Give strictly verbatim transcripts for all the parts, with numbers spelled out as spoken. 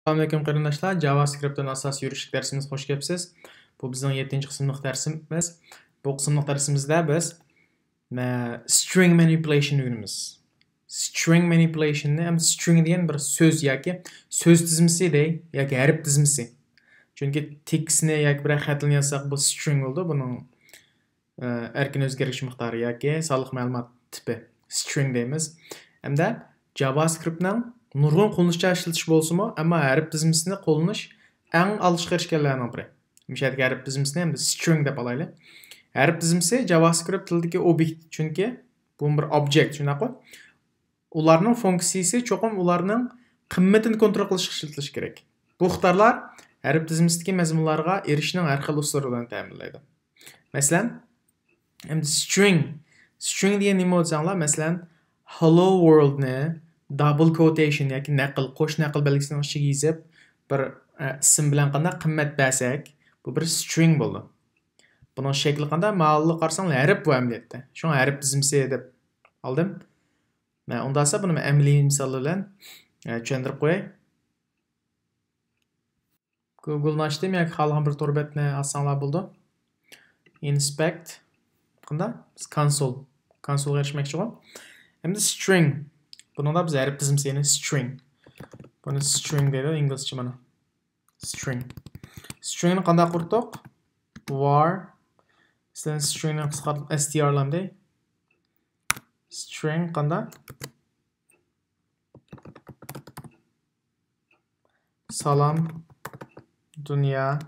ئەسسالامۇئەلەيكۇم قېرىنداشلار، JavaScript تىن ئاساسىي يۈرۈشلۈك دەرسىمىزگە خوش كەپسىز. بۇ بىزنىڭ يەتتىنچى قىسىملىق دەرسىمىز. بۇ قىسىملىق دەرسىمىزدە بىز، مە، string manipulation ئۆگىنىمىز. String manipulation نى ھەم string دېگەن بىر سۆز ياكى سۆز تىزمىسى دەي، ياكى ھەرپ تىزمىسى. چۈنكى تېكىستنى ياكى بىرەر خەتنى يازساق، بۇ string بولىدۇ. بۇنىڭ ئە، ئەركىن ئۆزگىرىش مىقدارى ياكى سانلىق مەلۇمات تىپى، string دەيمىز. ھەمدە JavaScript نىڭ نۇرغۇن قوللىنىشچان ئىشلىتىش بولسىمۇ، ئەمما ھەرپ تىزمىسىنى قوللىنىش ئەڭ ئالدىشقا ئېرىشكەنلەرنىڭ بىرى. مۇشۇ يەردىكى ھەرپ تىزمىسىنى ھەمدە string دەپ ئالايلى. ھەرپ تىزمىسى JavaScript تىلىدىكى ئوبيېكت، چۈنكى بۇ بىر ئوبيېكت، شۇنداققۇ؟ ئۇلارنىڭ فۇنكسىيىسى چوقۇم ئۇلارنىڭ قىممىتىنى كونترول قىلىشقا ئىشلىتىلىشى كېرەك. بۇ ئىقتىدارلار ھەرپ تىزمىسىدىكى مەزمۇنلارغا ئېرىشىشنىڭ ھەر خىل ئۇسۇلى بىلەن تەمىنلەيدۇ. مەسىلەن، ئەمدى string، string دېگەن نېمە دېسەڭلار، مەسىلەن، hello world نى double quotation ياكى نەقىل، قوش نەقىل بەلگىسىنىڭ ئىچىگە يېزىپ، بىر، ئە، ئىسىم بىلەن قانداق قىممەت بەرسەك، بۇ بىر string بولىدۇ. بۇنىڭ شەكلى قانداق؟ ماۋۇلارنى قارىساڭلار، ھەرپ بۇ ئەمەلىيەتتە. شۇڭا ھەرپ تىزمىسى دەپ ئالدىم. مەن ئۇنداق بولسا بۇنى مەن ئەمەلىي مىسال بىلەن، ئە، چۈشەندۈرۈپ قوياي. گۇگلنى ئاچتىم ياكى خالىغان بىر تور بەتنى ئاچساڭلار بولىدۇ. Inspect. قانداق؟ بىز كونسول. كونسولغا ئېرىشمەكچىغۇ. ئەمدى string. بۇنىڭدا بىز ھەرپ تىزمىسى، يەنى string. بۇنى string دەيدۇ ئىنگلىزچە مانا. String. String نى قانداق قۇردۇق؟ Var. مەسىلەن، string نى قىسقارتىپ str لام دەي. String قانداق؟ سالام دۇنيا.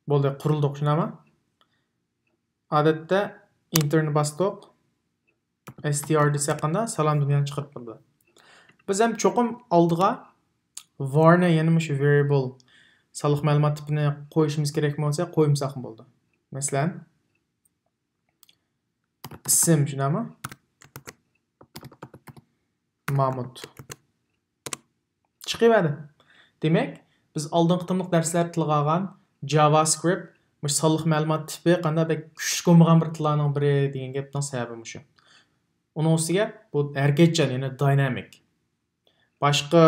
بولدى، قۇرۇلدۇق، شۇنداقمۇ؟ ئادەتتە ئېنتېرنى باستۇق. Str دېسەك قانداق؟ سالام دۇنيانى چىقىرىپ بېرىدۇ. بىز ھەم چوقۇم ئالدىغا var نى، يەنى مۇشۇ variable، سانلىق مەلۇمات تىپىنى قويۇشىمىز كېرەكمۇ بولسا، قويمىساقمۇ بولىدۇ. مەسىلەن، ئىسىم، شۇنداقمۇ؟ مامۇت. چىقىۋەردى. دېمەك، بىز ئالدىنقى قېتىملىق دەرسلەردە تىلغا ئالغان JavaScript، مۇشۇ سانلىق مەلۇمات تىپى قانداق بەك كۈچلۈك بولمىغان بىر تىللارنىڭ بىرى دېگەن گەپنىڭ سەۋەبى مۇشۇ. ئۇنىڭ ئۈستىگە بۇ ھەرىكەتچان، يەنى داينامىك. باشقا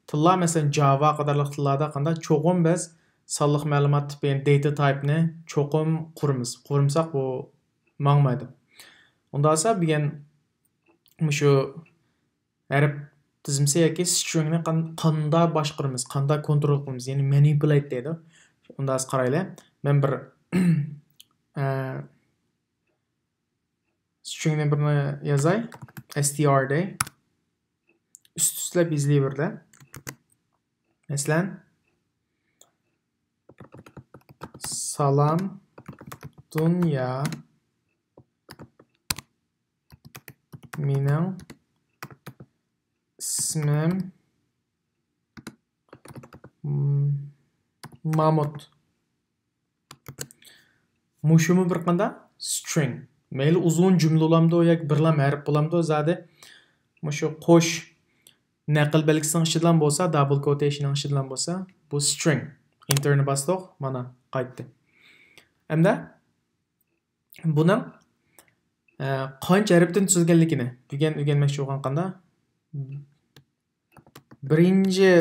تىللار، مەسىلەن، جاۋا قاتارلىق تىللاردا قانداق چوقۇم بىز سانلىق مەلۇمات تىپى، يەنى داتا تايپنى چوقۇم قۇرىمىز. قۇرمىساق بۇ ماڭمايدۇ. ئۇنداق بولسا بۈگۈن مۇشۇ ھەرپ تىزمىسى ياكى string نى قان-، قانداق باشقۇرىمىز، قانداق كونترول قىلىمىز، يەنى manipulate دەيدۇ. ئۇنداق بولسا قارايلى. مەن بىر، ئە، string نى بىرنى يازاي. Str دەي. ئۈست-ئۈستىلەپ يېزىلىۋېرىدۇ. مەسىلەن، سالام دۇنيا، مېنىڭ ئىسمىم، م-، مامۇت. مۇشۇمۇ بىر قانداق؟ String. مەيلى ئۇزۇن جۈملە بولامدۇ ياكى بىرلا ھەرپ بولامدۇ زادى. مۇشۇ قوش نەقىل بەلگىسىنىڭ ئىچىدىلا بولسا، double quotation نىڭ ئىچىدىلا بولسا، بۇ string. Enter نى باستۇق، مانا قايتتى. ئەمدى بۇنىڭ، ئە، قانچە ھەرپتىن تۈزۈلگەنلىكىنى بۈگۈن ئۆگەنمەكچى بولغان قانداق؟ بىرىنچى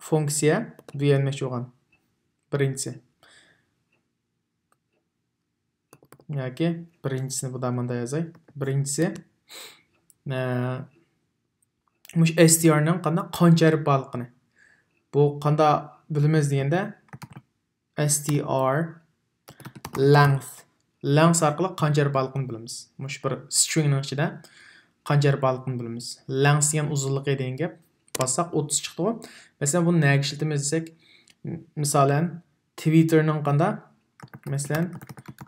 فۇنكسىيە، بۇ يەنمەكچى بولغان بىرىنچىسى. ياكى بىرىنچىسىنى بۇدا مۇندا يازاي. بىرىنچىسى، ئە، مۇشۇ str نىڭ قانداق، قانچە ھەرپ بارلىقىنى. بۇ قانداق بىلىمىز دېگەندە، str length. Length ئارقىلىق قانچە ھەرپ بارلىقىنى بىلىمىز. مۇشۇ بىر string نىڭ ئىچىدە قانچە ھەرپ بارلىقىنى بىلىمىز. Length دېگەن ئۇزۇنلۇقى دېگەن گەپ. باسساق ئوتتۇز چىقتىغۇ. مەسىلەن، بۇنى نەگە ئىشلىتىمىز دېسەك، مىسالەن، Twitter نىڭ قانداق؟ مەسىلەن،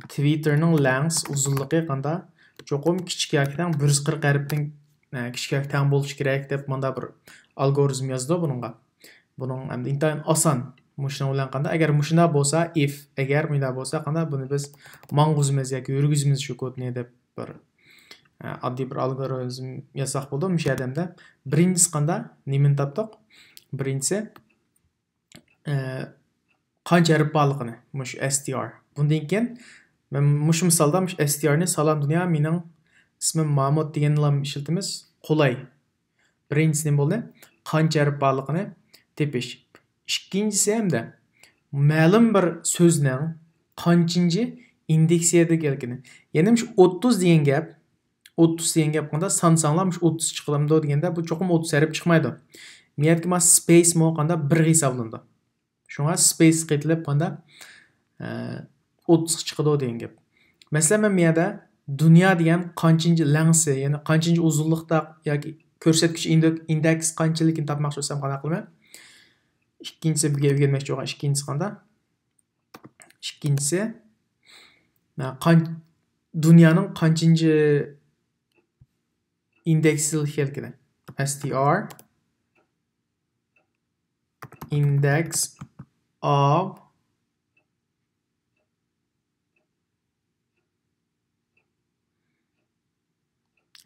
Twitter نىڭ length ئۇزۇنلۇقى قانداق؟ چوقۇم كىچىك ياكى تەڭ بىر يۈز قىرىق ھەرپتىن، ئە، كىچىك ياكى تەڭ بولۇشى كېرەك دەپ مۇنداق بىر ئالگورىزم يازىدۇ بۇنىڭغا. بۇنىڭ ئەمدى ئىنتايىن ئاسان. مۇشۇنىڭ بىلەن قانداق؟ ئەگەر مۇشۇنداق بولسا، if، ئەگەر مۇنداق بولسا قانداق؟ بۇنى بىز ماڭغۇزىمىز ياكى يۈرگۈزىمىز شۇ كودنى دەپ بىر، ئە، ئاددىي بىر ئالگورىزم يازساق بولىدۇ. مۇشۇ يەردە ئەمدى بىرىنچىسى قانداق؟ نېمىنى تاپتۇق؟ بىرىنچىسى، ئە، قانچە ھەرپ بارلىقىنى، مۇشۇ str. بۇندىن كېيىن مەن مۇشۇ مىسالدا مۇشۇ str نى سالام دۇنيا، مېنىڭ ئىسمىم مامۇت دېگەنلام ئىشلىتىمىز، قولاي. بىرىنچىسى نېمە بولدى؟ قانچە ھەرپ بارلىقىنى تېپىش. ئىككىنچىسى ھەمدە مەلۇم بىر سۆزنىڭ قانچىنچى ئىندېكسىيەدە ئىكەنلىكىنى. يەنى مۇشۇ ئوتتۇز دېگەن گەپ، ئوتتۇز دېگەن گەپ قاندا سانىساڭلار مۇشۇ ئوتتۇز چىقىلامدۇ دېگەندە، بۇ چوقۇم ئوتتۇز ھەرپ چىقمايدۇ. بۇ يەردىكى مانا سپېيسمۇ قاندا بىرگە ھېسابلىنىدۇ. شۇڭا سپېيس قېتىلىپ قاندا، ئە، ئوتتۇزغا چىقىدۇ دېگەن گەپ. مەسىلەن، مەن بۇ يەردە دۇنيا دېگەن قانچىنچى لەڭسى، يەنى قانچىنچى ئۇزۇنلۇقتا ياكى كۆرسەتكۈچ ئىندېك-، ئىندېكس قانچىلىكىنى تاپماقچى بولسام قانداق قىلىمەن؟ ئىككىنچىسى بىزگە ئۆگەنمەكچى بولغان ئىككىنچىسى قاندا؟ ئىككىنچىسى، نە، قان-، دۇنيانىڭ قانچىنچى ئىندېكسىل ئىكەنلىكىنى. S T R index of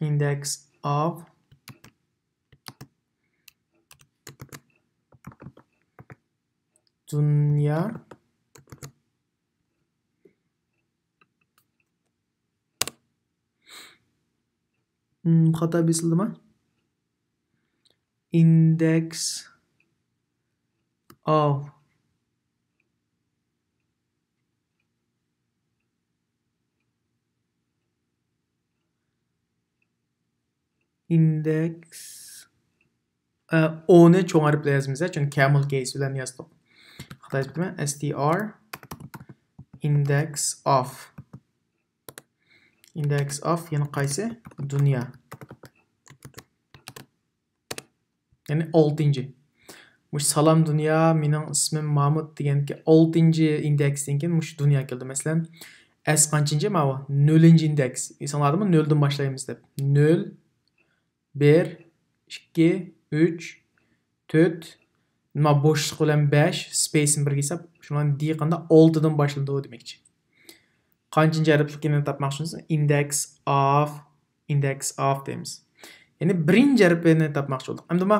index of دۇنيا. Hmm, خاتا بېسىلدىما؟ Index of. Index. ئە، O نى چوڭ ھەرپ بىلەن يازىمىز، چۈنكى كامېل كەيس بىلەن يازدۇق. خاتا يېزىپتىمەن. S T R index of. Index of يەنە قايسى؟ دۇنيا. يەنى ئالتىنچى. مۇشۇ سالام دۇنيا، مېنىڭ ئىسمىم مامۇت دېگەندىكى ئالتىنچى ئىندېكستىن كېيىن مۇشۇ دۇنيا كەلدى. مەسىلەن، S قانچىنچى؟ ماۋۇ نۆلىنچى ئىندېكس. ئېسىڭلاردىمۇ؟ نۆلدىن باشلايمىز دەپ. نۆل، بىر، ئىككى، ئۈچ، تۆت، مانا بوشلۇق بىلەن بەش، سپېيسنى بىرگە ھېساب، شۇنىڭ D قاندا ئالتىدىن باشلىنىدۇ دېمەكچى. قانچىنچى ھەرپلىكىنى تاپماقچى بولسا، index of، index of دەيمىز. يەنى بىرىنچى ھەرپىنى تاپماقچى بولدۇق. ئەمدى ما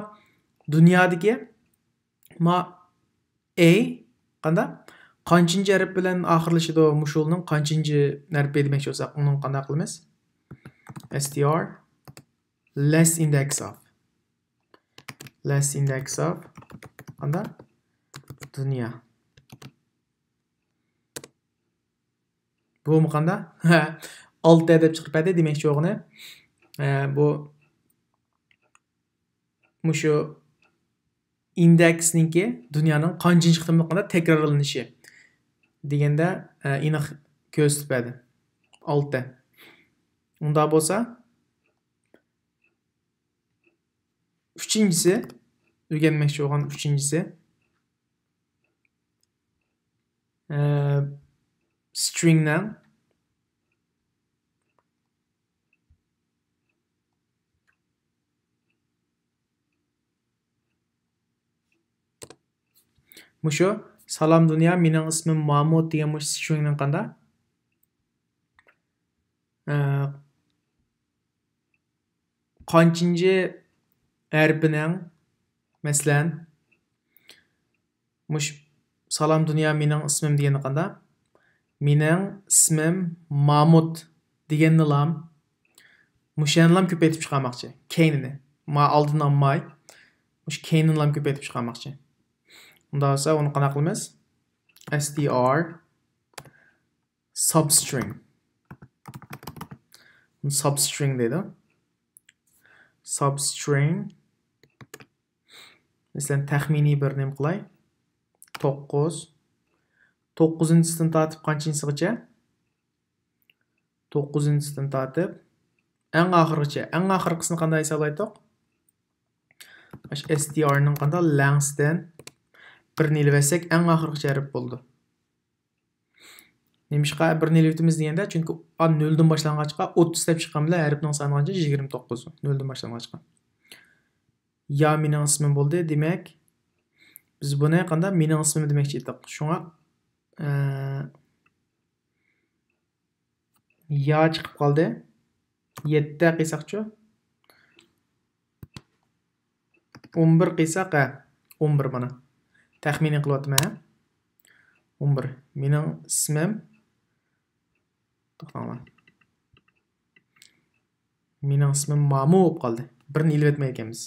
دۇنيادىكى ما A قاندا؟ قانچىنچى ھەرپ بىلەن ئاخىرلىشىدۇ؟ مۇشۇنىڭ قانچىنچى ھەرپى دېمەكچى بولساق، ئۇنىڭ قانداق قىلىمىز؟ S T R less index of. Less index of قاندا؟ دۇنيا. بۇمۇ قاندا؟ ئالتە دەپ چىقىرىپ بەردى دېمەكچى بولغىنى. ئە، بۇ مۇشۇ ئىندېكسنىڭكى دۇنيانىڭ قانچىنچى قېتىملىق قاندا تەكرارلىنىشى دېگەندە، ئە، ئېنىق كۆرسىتىپ بەردى. ئالتە. ئۇنداق بولسا، ئۈچىنچىسى، ئۆگەنمەكچى بولغان ئۈچىنچىسى، ئە، سترىڭنىڭ مۇشۇ سالام دۇنيا، مېنىڭ ئىسمىم مامۇت دېگەن مۇشۇ سترىڭنىڭ قاندا؟ ئە، قانچىنچى ھەرپىنىڭ، مەسىلەن، مۇشۇ سالام دۇنيا، مېنىڭ ئىسمىم دېگەندە قاندا؟ مېنىڭ ئىسمىم مامۇت دېگەندىلا مۇشۇ يەنىلا كۆپەيتىپ چىقارماقچى. كەينىنى. ما ئالدىنى ئالماي، مۇشۇ كەينىنىلا كۆپەيتىپ چىقارماقچى. ئۇنداق بولسا ئۇنى قانداق قىلىمىز؟ S T R substring. بۇنى substring دەيدۇ. Substring. مەسىلەن، تەخمىنىي بىر نېمە قىلاي؟ توققۇز. توققۇزىنچىسىدىن تارتىپ قانچىنچىسىغىچە؟ توققۇزىنچىسىدىن تارتىپ ئەڭ ئاخىرغىچە. ئەڭ ئاخىرقىسىنى قانداق ھېسابلايتتۇق؟ مۇشۇ S T R نىڭ قانداق لەڭسىدىن بىرنى ئېلىۋەتسەك، ئەڭ ئاخىرقىچە ھەرپ بولىدۇ. نېمىشقا بىرنى ئېلىۋېتىمىز دېگەندە، چۈنكى ئا، نۆلدىن باشلانغاچقا، ئوتتۇز دەپ چىققان بىلەن ھەرپنىڭ سانى قانچە؟ يىگىرمە توققۇز. نۆلدىن باشلانغاچقا. يا مېنىڭ ئىسمىم بولدى، دېمەك، بىز بۇنى قانداق؟ مېنىڭ ئىسمىم دېمەكچى ئىدۇق. شۇڭا، ئە، يا چىقىپ قالدى. يەتتە قىلساقچۇ؟ ئون بىر قىلساق، ھە، ئون بىر مانا. تەخمىنىي قىلىۋاتىمەن، ھە. ئون بىر. مېنىڭ ئىسمىم، توختاڭلار. مېنىڭ ئىسمىم مامۇ بولۇپ قالدى. بىرنى ئېلىۋەتمەيدىكەنمىز.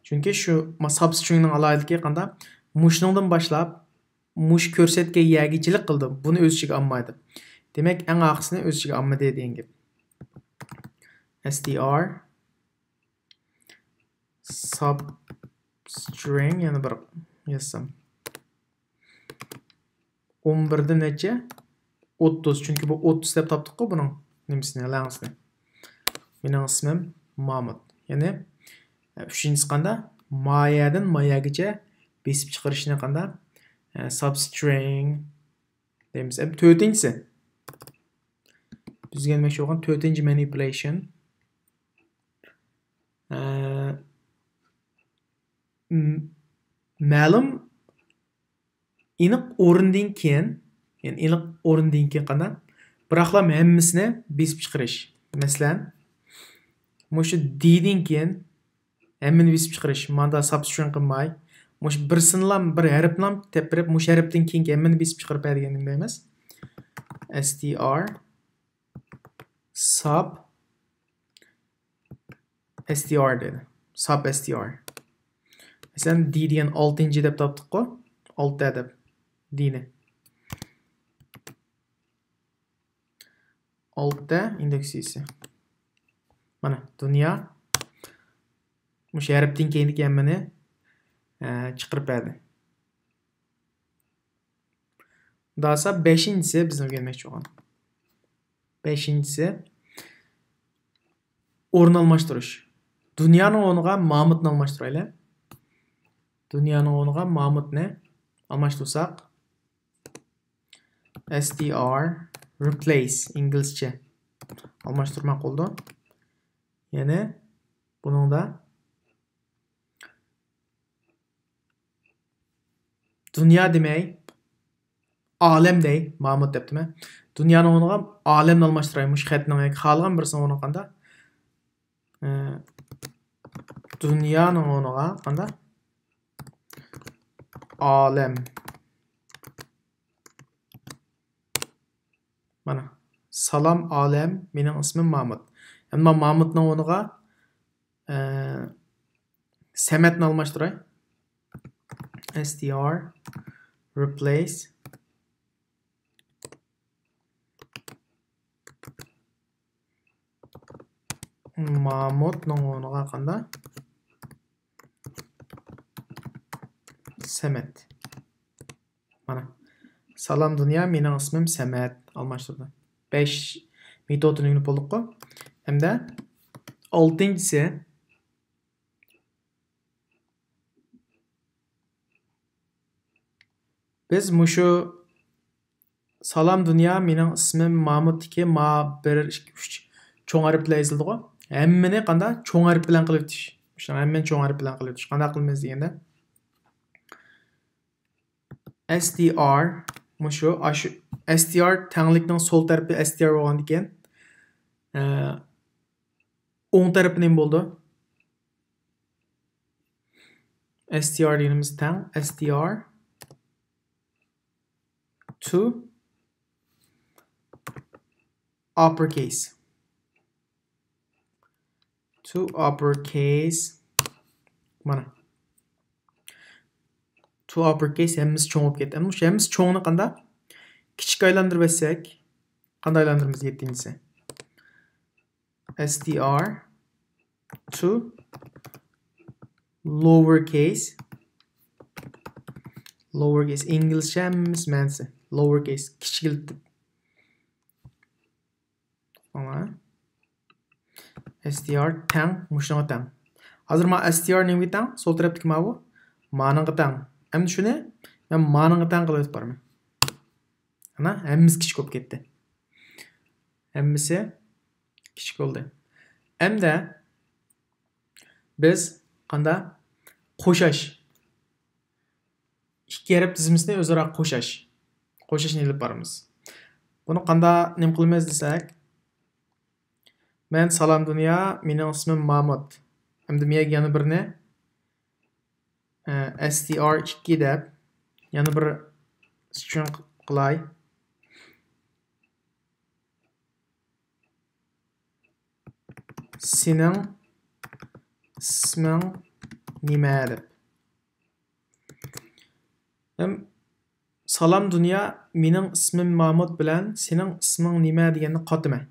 چۈنكى شۇ ما-، substringنىڭ ئالاھىدىلىكى قانداق؟ مۇشۇنىڭدىن باشلاپ مۇشۇ كۆرسەتكەن يەرگىچىلىك قىلدى. بۇنى ئۆز ئىچىگە ئالمايدۇ. دېمەك، ئەڭ ئاخىرسىنى ئۆز ئىچىگە ئالمىدى دېگەن گەپ. str substring، يەنە بىر يازسام. ئون بىردىن نەچچە؟ ئوتتۇز. چۈنكى بۇ ئوتتۇز دەپ تاپتۇققۇ بۇنىڭ نېمىسىنى، لەڭزىنى. مېنىڭ ئىسمىم مامۇت. يەنى، ئە، ئۈچىنچىسى قانداق؟ مايەدىن مايەگىچە بېسىپ چىقىرىشنى قانداق؟ ئە، substring دەيمىز. ئەمدى تۆتىنچىسى. بىز ئۆگەنمەكچى بولغان تۆتىنچى manipulation. ئە، م-، مەلۇم ئېنىق ئورۇندىن كېيىن، يەنى ئېنىق ئورۇندىن كېيىن قانداق؟ بىراقلا ھەممىسىنى بېسىپ چىقىرىش. مەسىلەن، مۇشۇ دىدىن كېيىن ھەممىنى بېسىپ چىقىرىش. ماندا substring قىلماي، مۇشۇ بىرسىنىلا، بىر ھەرپنىلا تەپ بېرىپ، مۇشۇ ھەرپتىن كېيىنكى ھەممىنى بېسىپ چىقىرىپ بەر دېگەننى دەيمىز. str sub str دېدى. Sub str. مەسىلەن، دى دېگەن ئالتىنچى دەپ تاپتۇققۇ. ئالتە دەپ. دىنى. ئالتە ئىندېكسىسى. مانا، دۇنيا. مۇشۇ ھەرپتىن كېيىندىكى ھەممىنى، ئە، چىقىرىپ بەردى. داسا بەشىنچىسى بىزنىڭ ئۆگەنمەكچى بولغان. بەشىنچىسى، ئورۇن ئالماشتۇرۇش. دۇنيانىڭ ئورنىغا مامۇتنى ئالماشتۇرايلى. دۇنيانىڭ ئورنىغا مامۇتنى ئالماشتۇرساق، str replace ئىنگلىزچە ئالماشتۇرماق بولىدۇ. يەنى بۇنىڭدا دۇنيا دېمەي، ئالەم دەي، مامۇت دەپتىمەن. دۇنيانىڭ ئورنىغا ئالەمنى ئالماشتۇراي، مۇشۇ خەتنىڭ ياكى خالىغان بىرسىنىڭ ئورنىغا قانداق؟ ئە، دۇنيانىڭ ئورنىغا قانداق؟ ئالەم. مانا، سالام ئالەم، مېنىڭ ئىسمىم مامۇت. ئەمما مامۇتنىڭ ئورنىغا، ئە، سەمەتنى ئالماشتۇراي. str replace مامۇتنىڭ ئورنىغا قانداق؟ سەمەت. مانا. سالام دۇنيا، مېنىڭ ئىسمىم سەمەت. ئالماشتۇردۇم. بەش مېتودنى ئۆگىنىپ بولدۇققۇ. ھەمدە ئالتىنچىسى، بىز مۇشۇ سالام دۇنيا، مېنىڭ ئىسمىم مامۇتتىكى ما بىر، ئىككى، ئۈچ چوڭ ھەرپ بىلەن يېزىلىدىغۇ. ھەممىنى قانداق؟ چوڭ ھەرپ بىلەن قىلىۋېتىش. مۇشۇنىڭ ھەممىنى چوڭ ھەرپ بىلەن قىلىۋېتىش. قانداق قىلىمىز دېگەندە، str، مۇشۇ، ئاشۇ str تەڭلىكنىڭ سول تەرىپى str بولغاندىكىن، ئە، ئوڭ تەرىپى نېمە بولىدۇ؟ str دېگىنىمىز تەڭ str to uppercase. To uppercase. مانا. To uppercase ھەممىسى چوڭ بولۇپ كەتتى. ئەمدى مۇشۇ ھەممىسى چوڭنى قانداق؟ كىچىككە ئايلاندۇرۇپ ئەتسەك، قانداق ئايلاندۇرىمىز يەتتىنچىسى؟ str to lowercase. Lowercase، ئىنگلىزچە ھەممىسى مەنىسى. Lowercase، كىچىكلىتىپ. ئاڭلا. str تەڭ، مۇشۇنىڭغا تەڭ. ھازىر ما str نېمىگە تەڭ؟ سول تەرەپتىكى ماۋۇ. مانىڭغا تەڭ. ئەمدى شۇنى مەن مانىڭغا تەڭ قىلىۋېتىپ بارىمەن. ئانا، ھەممىسى كىچىك بولۇپ كەتتى. ھەممىسى كىچىك بولدى. ئەمدى بىز قانداق؟ قوشاش. ئىككى ھەرپ تىزمىسىنى ئۆزئارا قوشاش. قوشۇشنى ئېلىپ بارىمىز. بۇنى قانداق نېمە قىلىمىز دېسەك، مەن سالام دۇنيا، مېنىڭ ئىسمىم مامۇت. ئەمدى مېيەگە يەنە بىرنى، ئە، str ئىككى دەپ، يەنە بىر string قىلاي. سېنىڭ ئىسمىڭ نېمە دەپ. ھەم سالام دۇنيا، مېنىڭ ئىسمىم مامۇت بىلەن سېنىڭ ئىسمىڭ نېمە دېگەننى قاتىمەن.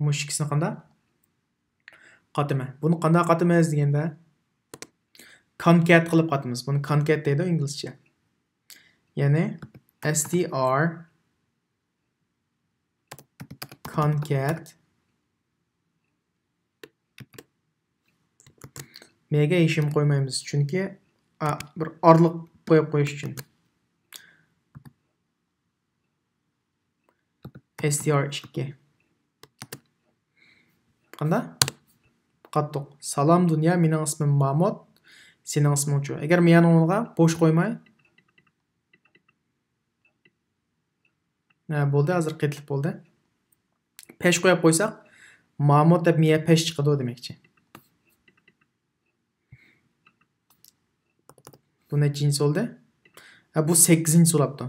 مۇشۇ ئىككىسىنى قانداق قاتىمەن؟ بۇنى قانداق قاتىمىز دېگەندە، كانكەت قىلىپ قاتىمىز. بۇنى كانكەت دەيدۇ ئىنگلىزچە. يەنى str كانكەت. مەگە ھېچنېمە قويمايمىز، چۈنكى، ئا، بىر ئارىلىق قويۇپ قويۇش ئۈچۈن. str ئىككى. قانداق؟ قاتتۇق. سالام دۇنيا، مېنىڭ ئىسمىم مامۇت، سېنىڭ ئىسمىڭچۇ؟ ئەگەر مېنىڭ ئورنىغا بوش قويماي، ھە، بولدى، ھازىر قېتىلىپ بولدى. پەش قويۇپ قويساق، مامۇت دەپ مىيە پەش چىقىدۇ دېمەكچى. بۇ نەچچىنچىسى بولدى؟ ھە، بۇ سەككىزىنچىسى بولاپتۇ.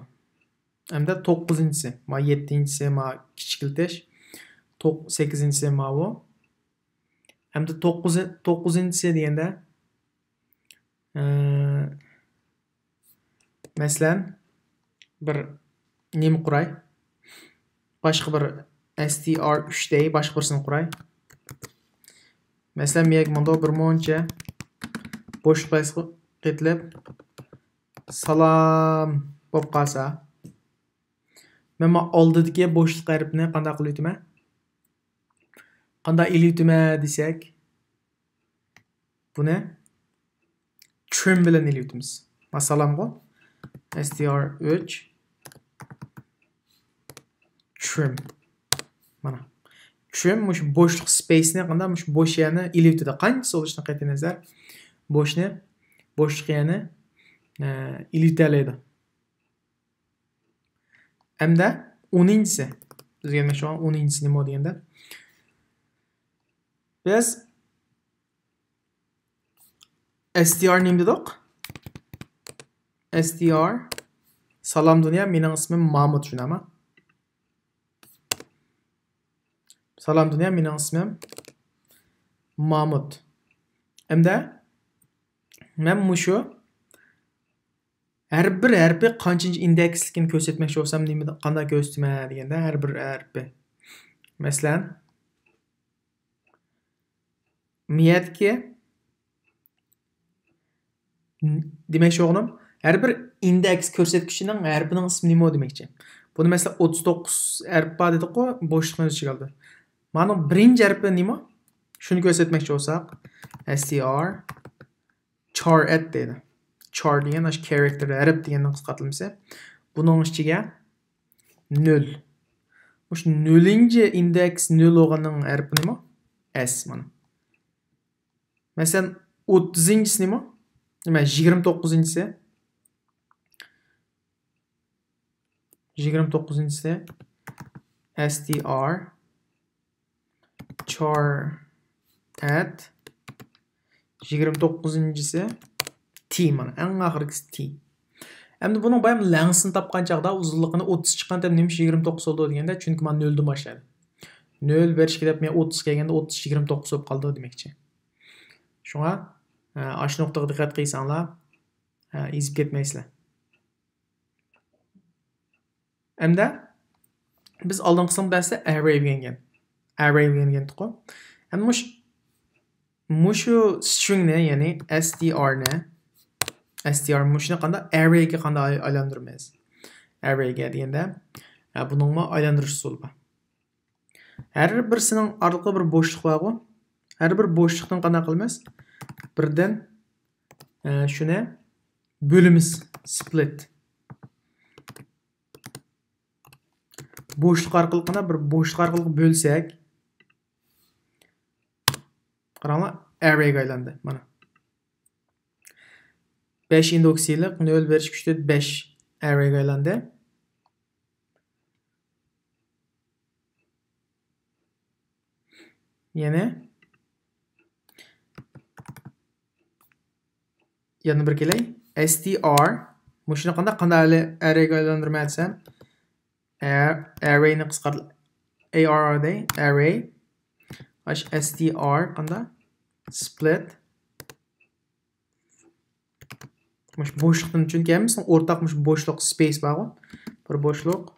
ئەمدى توققۇزىنچىسى، ما يەتتىنچىسى، ما كىچىكلىتىش. توق-، سەككىزىنچىسى ماۋۇ. ئەمدى توققۇزى-، توققۇزىنچىسى دېگەندە، ئە، مەسىلەن، بىر نېمە قۇراي. باشقا بىر str ئۈچ دەي، باشقا بىرسىنى قۇراي. مەسىلەن، مېيەك مۇنداق بىر مۇنچە بوشلۇق قېتىلىپ، سالام بولۇپ قالسا، مەن ما ئالدىدىكى بوشلۇق ھەرپىنى قانداق قىلىۋېتىمەن؟ قانداق ئېلىۋېتىمەن دېسەك، بۇنى trim بىلەن ئېلىۋېتىمىز. ماسالامغۇ str ئۈچ trim. مانا. Trim مۇشۇ بوشلۇق space نى قانداق مۇشۇ بوش يەرنى ئېلىۋېتىدۇ. قانچىسى بولۇشىدىن قەتئىينەزەر، بوشنى، بوشلۇق يەرنى، ئە، ئېلىۋېتەلەيدۇ. ئەمدى ئونىنچىسى. بىزگە نېمە شۇڭا ئونىنچىسى نېمە دېگەندە، بىز str نېمە دېدۇق؟ str، سالام دۇنيا، مېنىڭ ئىسمىم مامۇت، شۇنداقمۇ؟ سالام دۇنيا، مېنىڭ ئىسمىم مامۇت. ئەمدى مەن مۇشۇ ھەر بىر ھەرپى قانچىنچى ئىندېكسلىكىنى كۆرسەتمەكچى بولسام، نېمە، قانداق كۆرسىتىمەن دېگەندە، ھەر بىر ھەرپى. مەسىلەن، مىيەدىكى، دېمەكچى بولغىنىم، ھەر بىر ئىندېكس كۆرسەتكۈچىنىڭ ھەرپىنىڭ ئىسمى نېمە دېمەكچى. بۇنى مەسىلەن، ئوتتۇز توققۇز ھەرپ بار دېدۇققۇ، بوشلۇقنى ئۆز ئىچىگە ئالدى. مانا بىرىنچى ھەرپى نېمە؟ شۇنى كۆرسەتمەكچى بولساق، str char ئەت دەيدۇ. Char دېگەن ئاشۇ كارەكتېر، ھەرپ دېگەننىڭ قىسقارتىلمىسى. بۇنىڭ ئىچىگە نۆل. مۇشۇ نۆلىنچى ئىندېكس نۆل بولغاننىڭ ھەرپى نېمە؟ S مانا. مەسىلەن، ئوتتۇزىنچىسى نېمە؟ نېمە، يىگىرمە توققۇزىنچىسى؟ يىگىرمە توققۇزىنچىسى str char ئەت يىگىرمە توققۇزىنچىسى T، مانا، ئەڭ ئاخىرقىسى T. ئەمدى بۇنىڭ بايام لەڭزىسىنى تاپقان چاغدا ئۇزۇنلۇقىنى ئوتتۇز چىققان، نېمىش يىگىرمە توققۇز بولدى دېگەندە، چۈنكى مانا نۆلدىن باشلايدۇ. نۆل بېرىشكە دەپ مەن ئوتتۇز كەلگەندە، ئوتتۇز يىگىرمە توققۇز بولۇپ قالدى دېمەكچى. شۇڭا، ئە، ئاشۇ نۇقتىغا دىققەت قىلساڭلار، ئە، ئېزىپ كەتمەيسىلەر. ئەمدى بىز ئالدىنقى سىنىپ دەرستە ئەررەي ئۆگەنگەن. ئەررەي ئۆگەنگەنتۇققۇ. ئەمدى مۇش-، مۇشۇ سترىڭنى، يەنى str نى، str مۇشۇنى قانداق ئەررەيگە قانداق ئاي-، ئايلاندۇرىمىز؟ ئەررەيگە دېگەندە، ئە، بۇنىڭمۇ ئايلاندۇرۇش ئۇسۇلى بار. ھەر بىرسىنىڭ ئارىلىقىدا بىر بوشلۇق بارغۇ. ھەر بىر بوشلۇقتىن قانداق قىلىمىز؟ بىردىن، ئە، شۇنى بۆلىمىز، split. بوشلۇق ئارقىلىق، قانداق بىر بوشلۇق ئارقىلىق بۆلسەك، قاراڭلار، ئەررەيگە ئايلاندى. مانا. بەش ئىندېكسلىق، نۆل بىر ئىككى ئۈچ تۆت بەش ئەررەيگە ئايلاندى. يەنە، يەنە بىر كېلەي. str. مۇشۇنى قانداق، قانداق ئەررەي-، ئەررەيگە ئايلاندۇرىمەن دېسەم، ئەر-، ئەررەينى قىسقارت-، A R R دەي، ئەررەي. ئاش str قانداق؟ Split. مۇشۇ بوشلۇقتىن، چۈنكى ھەممىسىنىڭ ئورتاق مۇشۇ بوشلۇق، space بارغۇ. بىر بوشلۇق.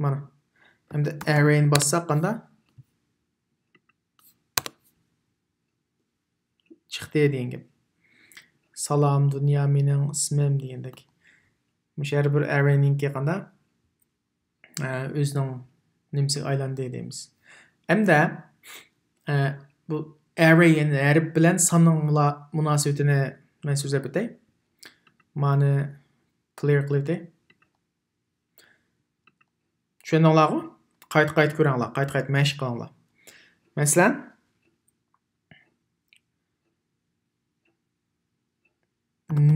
مانا. ئەمدى array نى باسساق قاندا؟ چىقتى دېگەن گەپ. سالام دۇنيا مېنىڭ ئىسمىم دېگەندەك. مۇشۇ ھەر بىر array نىڭكى قاندا؟ ئە، ئۆزىنىڭ نېمىسىگە ئايلاندى دەيمىز. ئەمدى، ئە، بۇ array، يەنى ھەرپ بىلەن ساننىڭ مۇلا-، مۇناسىۋىتىنى مەن سۆزلەپ ئۆتەي. مانى clear قىلىۋېتەي. چۈشەندىڭلارغۇ؟ قايتا-قايتا كۆرۈڭلار، قايتا-قايتا مەشىق قىلىڭلار. مەسىلەن،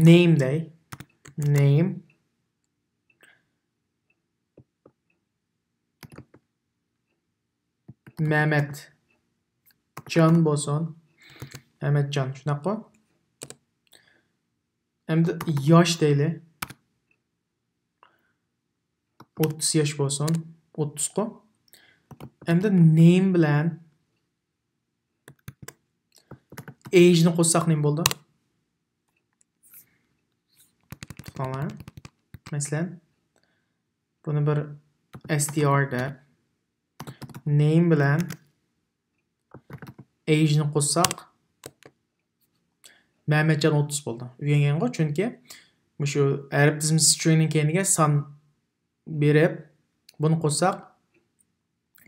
name دەي. Name. مەمەتجان بولسۇن. مەمەتجان، شۇنداققۇ؟ ئەمدى ياش دەيلى. ئوتتۇز ياش بولسۇن. ئوتتۇزقۇ؟ ئەمدى name بىلەن age نى قوشساق نېمە بولىدۇ؟ توختاڭلار. مەسىلەن، بۇنى بىر str دەپ، name بىلەن age نى قوشساق، مەمەتجان ئوتتۇز بولدى. ئۆگەنگەنغۇ، چۈنكى مۇشۇ ھەرپ تىزىمى string نىڭ كەينىگە سان بېرىپ، بۇنى قوشساق،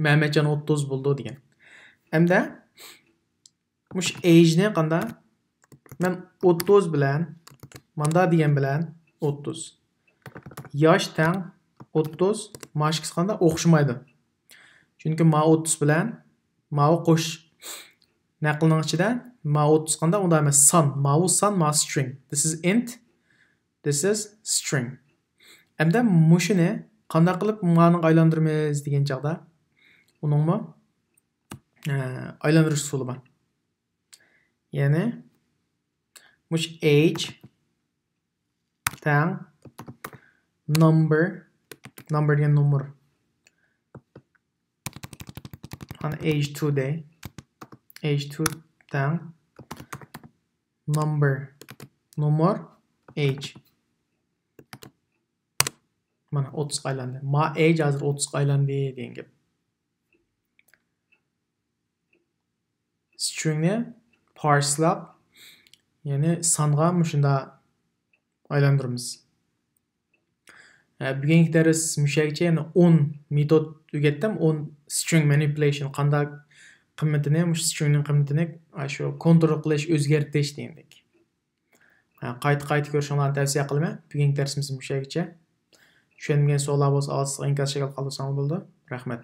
مەمەتجان ئوتتۇز بولىدۇ دېگەن. ئەمدى مۇشۇ age نى قاندا؟ مەن ئوتتۇز بىلەن، ماندا دېگەن بىلەن ئوتتۇز. ياش تەڭ ئوتتۇز، ماشكىسى قاندا؟ ئوخشىمايدۇ. چۈنكى ما ئوتتۇز بىلەن ماۋۇ قوش نەقلىنىڭ ئىچىدە ما ئوتتۇز قاندا؟ ئۇنداق ئەمەس، سان. ماۋۇ سان، ما string. This is int, this is string. ئەمدى مۇشۇنى قانداق قىلىپ مانىڭغا ئايلاندۇرىمىز دېگەن چاغدا، ئۇنىڭمۇ، ئە، ئايلاندۇرۇش ئۇسۇلى بار. يەنى مۇشۇ age تەڭ number، number دېگەن نومۇر. مانا age two دەي. Age two تەڭ number، نومۇر، age. مانا ئوتتۇزغا ئايلاندى. ما age ھازىر ئوتتۇزغا ئايلاندى دېگەن گەپ. String نى parse لاپ، يەنى سانغا مۇشۇنداق ئايلاندۇرىمىز. ھە، بۈگۈنكى دەرس مۇشۇ يەرگىچە، يەنى ئون مېتود ئۆگەتتىم، ئون string manipulation، قانداق قىممىتىنى، مۇشۇ string نىڭ قىممىتىنى، ئاشۇ كونترول قىلىش، ئۆزگەرتىش دېگەندەك. ھە، قايتا-قايتا كۆرۈشۈڭلارنى تەۋسىيە قىلىمەن. بۈگۈنكى دەرسىمىز مۇشۇ يەرگىچە. چۈشەنمىگەن سوئاللار بولسا ئاستىغا ئىنكاس شەكلىدە قالدۇرساڭلار بولىدۇ. رەھمەت.